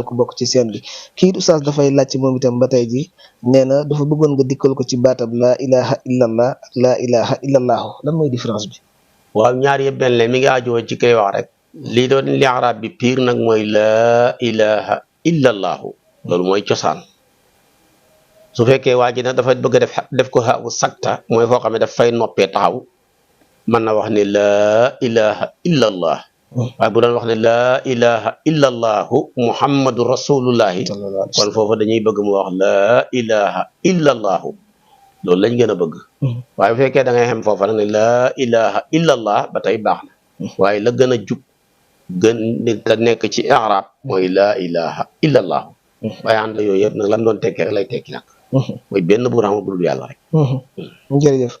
ku bokk ci seen bi kii oustaz dafay laaj moom itam ba tey ji nee na dafa bëggoon nga dikkal ko ci baatab laa ilaha illallah ak laa ilaha illallahu lan mooy différence bi. waaw ñaar yëpp benn la mi ngi ajoo ci koy wax rek lii doon li arab bi pire nag mooy laa ilaha illallahu loolu mooy cosaan su fekkee waa ji nag dafa bëgg a def ko xaw sakta mooy foo xam ne daf fay noppee taxaw mën na wax ne laa ilaha illallah waaye bu doon wax ne laa ilaha illallahu muhammadu rasulullahi kon foofu dañuy bëgg mu wax laa ilaha illallahu loolu lañ gën a bëgg waaye bu fekkee da ngay xem foofa nag ne laa ilaha illallah ba tey baax na waaye la gën a jub gën te nekk ci arab mooy laa ilaha illallahu waaye ànd yooyu yëpp nag lam doon tekki rek lay tekki nag mooy benn bu raxma bu dul yàlla rek jërëjëf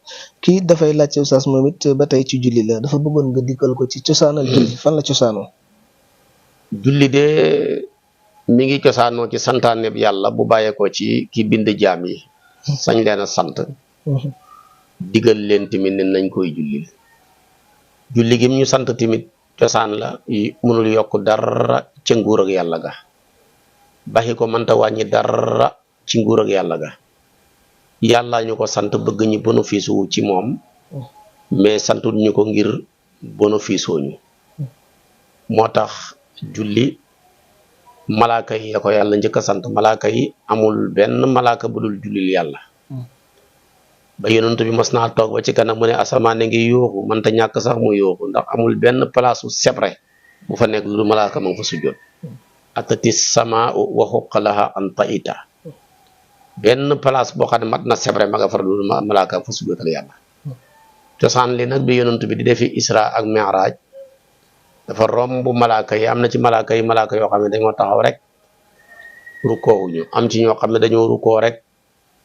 kii dafay laajte oustaz moom it ba tey ci julli la dafa bëggoon nga dikkal ko ci cosaanal julli fan la cosaanoo. julli de mi ngi cosaanoo ci santaane bi yàlla bu bàyyeekoo ci ki bind jaam yi sañ leen a sant digal leen tamit ne nañ koy julli gi ñu sant tamit cosaan la mënul yokk dara ca nguur ak yàlla ga baxi ko mënta wàññi dara ci nguur ak yàlla ga yàlla ñu ko sant bëgg ñu bénéfice wu ci moom mais santul ñu ko ngir bénéfice ñu moo tax julli malaaka yi ya ko yàlla njëkk a sant malaaka yi amul benn malaaka bu dul jullil yàlla ba yonent bi mos naa toog ba ci kanam mu ne asamaan ngi yooxu mënta ñàkk sax mu yooxu ndax amul benn place u sebre bu fa nekk lu malaaka ma nga fa sujjoot atati sama wa xuqalaha an taita benn place boo xam ne mat na sebre ma nga far lu malaaka fa sujjootal yàlla cosaan li nag bi yonent bi di defi isra ak mi'raj dafa romb malaaka yi am na ci malaaka yoo xam ne dañoo taxaw rek rukoowuñu am ci ñoo xam ne dañoo rukoo rek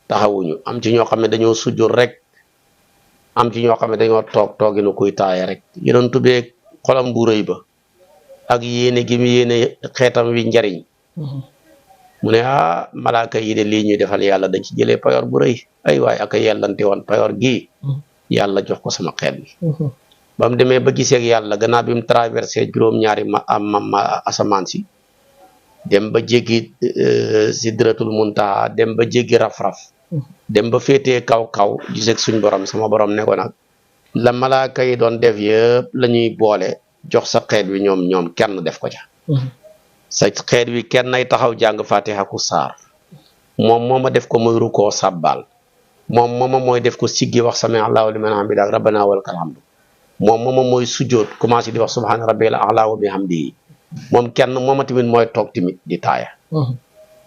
taxawuñu am ci ñoo xam ne dañoo sujjur rek am ci ñoo xam ne dañoo tooginu kuy taaye rek yonent bi xolam bu rëy ba ak yéene gi mu yéene xeetam wi njariñ mu ne malaaka yi de lii ñuy defal yàlla dañ ci jëlee payoor bu rëy ay waay ak yellante woon payoor gii yàlla jox ko sama xeet bi ba mu demee ba gisee ak yàlla gannaaw bi mu traversé juróom-ñaari asamaan si dem ba jéggi sidratul muntaha dem ba jéggi raf-raf dem ba féetee kaw gisee suñ borom sama borom ne ko nag la malaaka yi doon def yëpp la ñuy boole jox sa xeet wi ñoom kenn def ko ca sa xeet wi kenn nay taxaw jàng fatiha ku saar moom mooma def ko muy rukoo sabbal moom mooma mooy def ko siggi wax sami allahu liman hamida rabbana walakal hamdu moom mooma mooy sujjoot commencé di wax subhana rabbil a'la wa bihamdihi moom kenn mooma tamit mooy toog tamit di taaya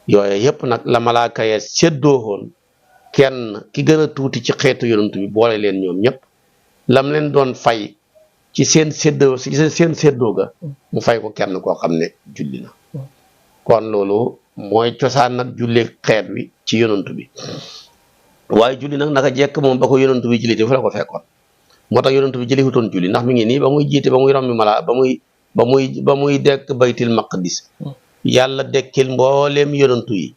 yooyu yëpp nag la malaaka ya séddoo woon kenn ki gën a tuuti ci xeetu yonent bi boole leen ñoom ñëpp lam leen doon fay ci seen séddoo ga mu fay ko kenn koo xam ne julli na kon loolu mooy cosaan nag julli xeet wi ci yonent bi waaye julli nag naka jekk moom ba ko yonent bi julli te fu la ko fekkoon moo tax yonent bi jëliwutoon julli ndax mi ngi nii ba muy jiite ba muy rombi mala ba muy dekk baytil maqdis yàlla dekkil mbooleem yonent yi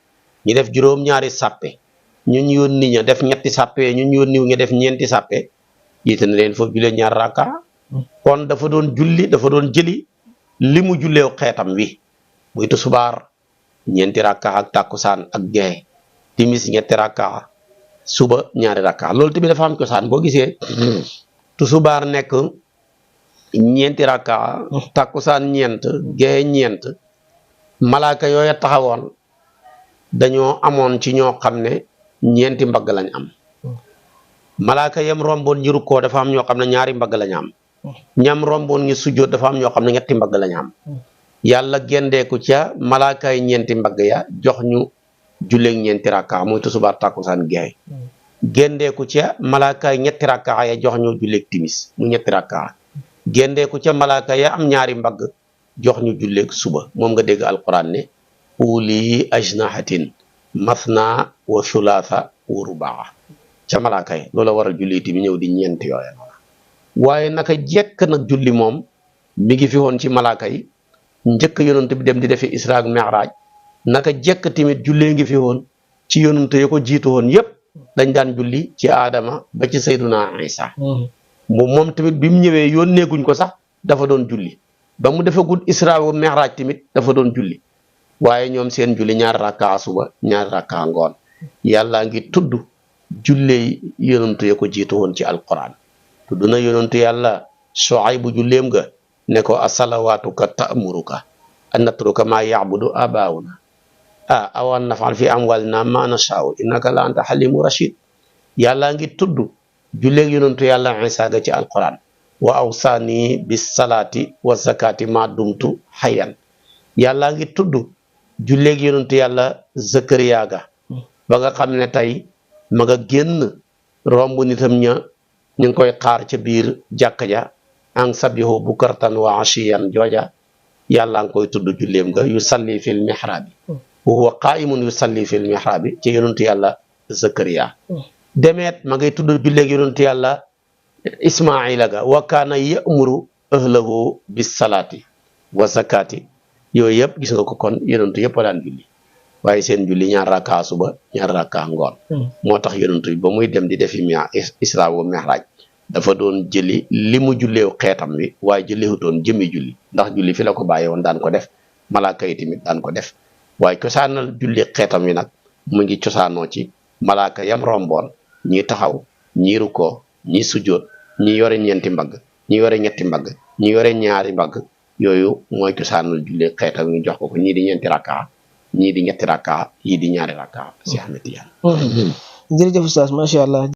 ñu def juróom-ñaari sàppe ñun yónni ña def ñetti sàppe ñun yónniw ña def ñeenti sàppe jiite na leen foofu julee ñaar rakka kon dafa doon jëli li mu julleew xeetam wi muy tusubaar ñeenti rakka ak tàkkusaan ak gexe timis ñetti rakka suba ñaari rakka loolu tamit dafa am cosaan boo gisee tusubaar nekk ñeenti rakka tàkkusaan ñeent gexe ñeent malaaka yooya taxawoon dañoo amoon ci ñoo xam ne ñeenti mbagg lañ am malaaka yam romboon ñi rukkoo dafa am ñoo xam ne ñaari mbagg lañ am ñam romboon ngi sujjóot dafa am ñoo xam ne ñetti mbagg lañ am yàlla gendeeku ca malaakaay ñeenti mbagg ya jox ñu julleeg ñeenti rakka muy tusubaar tàkkusaan gexe gendeeku ca malaakaay ñetti rakka ya jox ñu julleeg timis mu ñetti rakka gendeeku ca malaaka ya am ñaari mbagg jox ñu julleeg suba moom nga dégg alquran ne uli ajnahatin mathna wa thulatha wa rubaa ca malaaka yi loola war a julli ti mi ñëw di ñeenti yooya waaye naka jekk nag julli moom mi ngi fi woon ci malaaka yi njëkk yonent bi dem di defi isra ak mi'raj naka jekk tamit jullee ngi fi woon ci yonent ya ko jiitu woon yépp dañ daan julli ci aadama ba ci sayduna isa moom tamit bi mu ñëwee yónneeguñ ko sax dafa doon julli ba mu defagul isra wa mi'raj tamit dafa doon julli waaye ñoom seen julli ñaar rakka suba ñaar rakka ngoon yàlla ngi tudd julle yonantu ya ko jiitu woon ci alquran tudd na yonantu yàlla Shuaybu julleem ga ne ko asalawaatuka ta'muruka an natruka ma ya'budu abauna awan nafal fi amwalina ma nashaa'u innaka la anta halimu rashid yàlla ngi tudd julleeg yonantu yàlla Isa ga ci alquran wa awsani bis salati wa zakati ma dumtu hayyan yàlla ngi tudd julleeg yonantu yàlla Zakariya ga ba nga xam ne tey ma nga génn romb nitam ña ñu ngi koy xaar ca biir jàkka ja an sabihu bukratan wa ashiyan jooja yàlla ngi koy tudd julleem nga yusalli fil mihrabi wa huwa qa'imun yusalli fil mihrabi ci yonantu yàlla Zakariya demeet ma ngay tudd julleeg yonantu yàlla Ismaila ga wa kaana ya'muru ahlahu bis salati wa zakati yooyu yëpp gis nga ko kon yonantu yëpp a daan julli waaye seen julli ñaar rakka suba ñaar rakka ngoon moo tax yonantu ba muy dem di defi isra wa mi'raj dafa doon jëli li mu julleew xeetam wi waaye jëleewutoon jëmi julli ndax julli fi la ko bàyyi woon daan ko def malaaka yi tamit daan ko def waaye cosaanal julli xeetam wi nag mu ngi cosaanoo ci malaaka yam romboon ñi taxaw ñi rukkoo ñi sujjóot ñi yore ñeenti mbagg ñi yore ñetti mbagg ñi yore ñaari mbagg yooyu mooy cosaanal julli xeetam wi jox ko ñii di ñeenti rakka ñii di ñetti rakka yii di ñaari rakka si Ahmed Tidiane jërëjëf Oustaz macha allah